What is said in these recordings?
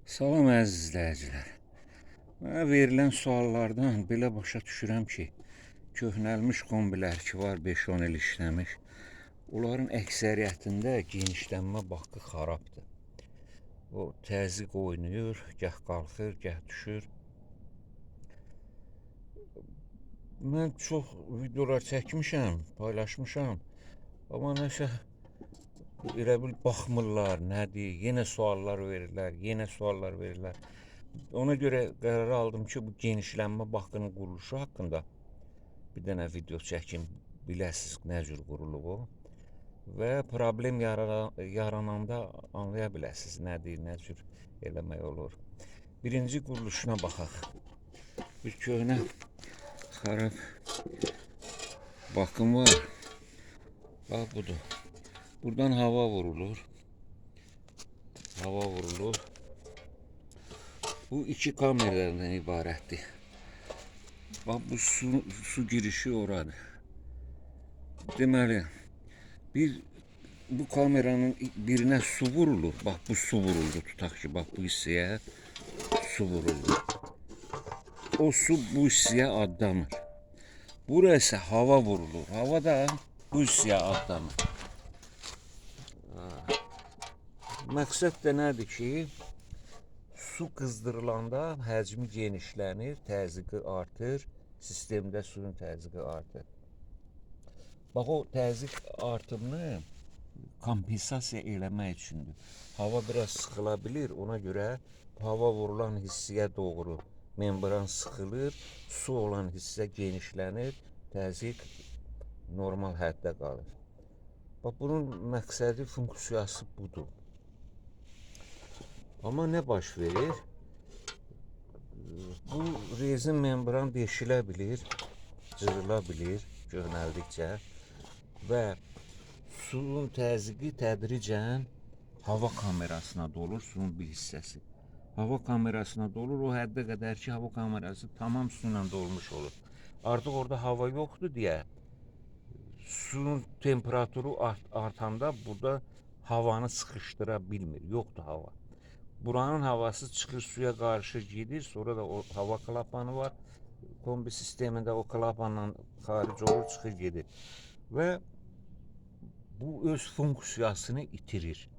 Salam əziz izləyicilər. Mənə verilən suallardan belə başa düşürəm ki, köhnəlmiş kombilər ki var 5-10 il işləmiş, onların əksəriyyətində genişlənmə bakı xarabdır. O təzyiq oynayır, gah qalxır, gah düşür. Mən çox videolar çəkmişəm, paylaşmışam. Amma nəsə elə bil baxmırlar, nədir, yenə suallar verirlər, yenə suallar verirlər. Ona görə qərar aldım ki, bu genişlənmə bakının quruluşu haqqında bir dənə video çəkim, biləsiniz nə cür qurulub o. Və problem yarananda anlaya biləsiniz nədir, nə cür eləmək olur. Birinci quruluşuna baxaq. Bir köhnə xarab bakım var. Bax budur. Buradan hava vurulur. Hava vurulur. Bu iki kameradan ibarətdir. Bax bu su girişi oradır. Deməli, bir bu kameranın birinə su vurulur. Bax bu su vuruldu. Tutaq ki, bax bu hissəyə su vuruldu. O su bu hissəyə adlanır. Bura isə hava vurulur. Hava da bu hissəyə adlanır. Məqsəd də nədir ki, su qızdırılanda həcmi genişlənir, təzyiqi artır, sistemdə suyun təzyiqi artır. Bax o təzyiq artımını kompensasiya eləmək üçündür. Hava biraz sıxıla bilir, ona görə hava vurulan hissəyə doğru membran sıxılır, su olan hissə genişlənir, təzyiq normal həddə qalır. Bax bunun məqsədi, funksiyası budur. Amma nə baş verir? Bu rezin membran deşilə bilir, cırıla bilir köhnəldikcə və suyun təzyiqi tədricən hava kamerasına dolur, suyun bir hissəsi. Hava kamerasına dolur, o həddə qədər ki, hava kamerası tamam su ilə dolmuş olur. Artıq orada hava yoxdur deyə suyun temperaturu artanda burada havanı sıxışdıra bilmir, yoxdur hava. Buranın havası çıxır suya qarışır gedir, sonra da o hava klapanı var. Kombi sistemində o klapanla xaric olur, çıxır gedir. Və bu öz funksiyasını itirir.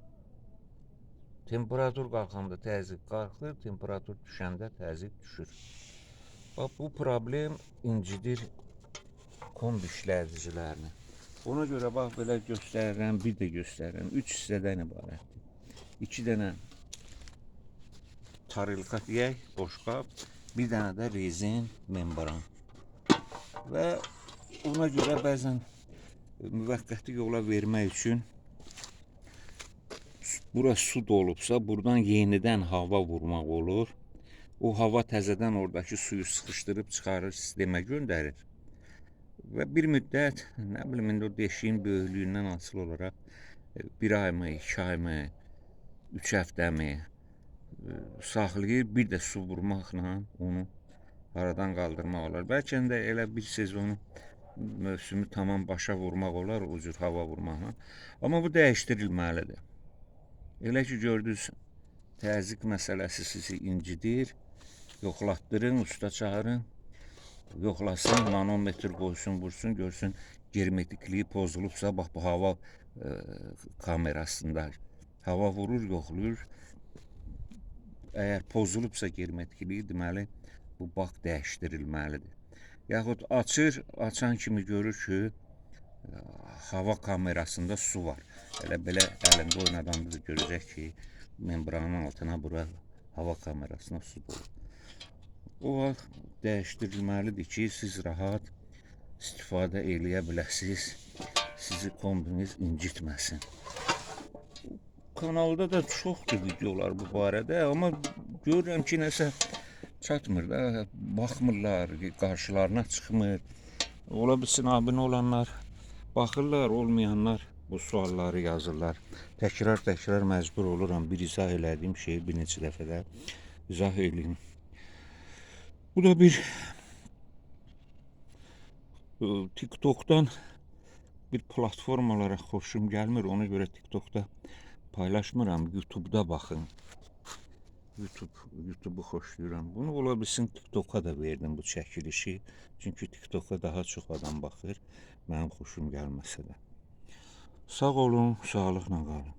Temperatur qalxanda təzyiq qalxır, temperatur düşəndə təzyiq düşür. Bax bu problem incidir kombi işlədicilərini. Ona görə bax belə göstərirəm, bir də göstərirəm. 3 hissədən ibarətdir. 2 dənə tarilka deyək, boşqab, bir dənə də rezin membran. Və ona görə bəzən müvəqqəti yola vermək üçün bura su dolubsa, buradan yenidən hava vurmaq olur. O hava təzədən oradakı suyu sıxışdırıb çıxarır, sistemə göndərir. Və bir müddət, nə bilim, indi o deşiyin böyüklüyündən asılı olaraq bir ay mı, 2 ay mı, 3 həftə mi saxlayır, bir də su vurmaqla onu aradan qaldırmaq olar. Bəlkə də elə bir sezonu, mövsümü tamam başa vurmaq olar, o cür hava vurmaqla. Amma bu dəyişdirilməlidir. Elə ki, gördünüz, təzyiq məsələsi sizi incidir, yoxlatdırın, usta çağırın, yoxlasın, manometr qoysun, vursun, görsün germetikliyi pozulubsa, bax bu hava kamerasında hava vurur, yoxlayır. Əgər pozulubsa germetikliyi, deməli bu bak dəyişdirilməlidir. Yaxud açır, açan kimi görür ki, hava kamerasında su var. Elə belə əlində oynadanda da görəcək ki, membranın altına bura hava kamerasına su dolub. O vaxt dəyişdirilməlidir ki, siz rahat istifadə eləyə biləsiniz, sizi kombiniz incitməsin. Kanalda da çoxdur videolar bu barədə, amma görürəm ki, nəsə çatmır da, baxmırlar, qarşılarına çıxmır. Ola bilsin abunə olanlar baxırlar, olmayanlar bu sualları yazırlar. Təkrar-təkrar məcbur oluram bir izah elədiyim şeyi bir neçə dəfə də izah eləyim. Bu da bir TikTok'dan bir platformalara xoşum gəlmir. Ona görə TikTok'da paylaşmıram. YouTube'da baxın. YouTube-u xoşlayıram. Bunu ola bilsin TikToka da verdim bu çəkilişi. Çünki TikToka daha çox adam baxır. Mənim xoşum gəlməsə də. Sağ olun, sağlıqla qalın.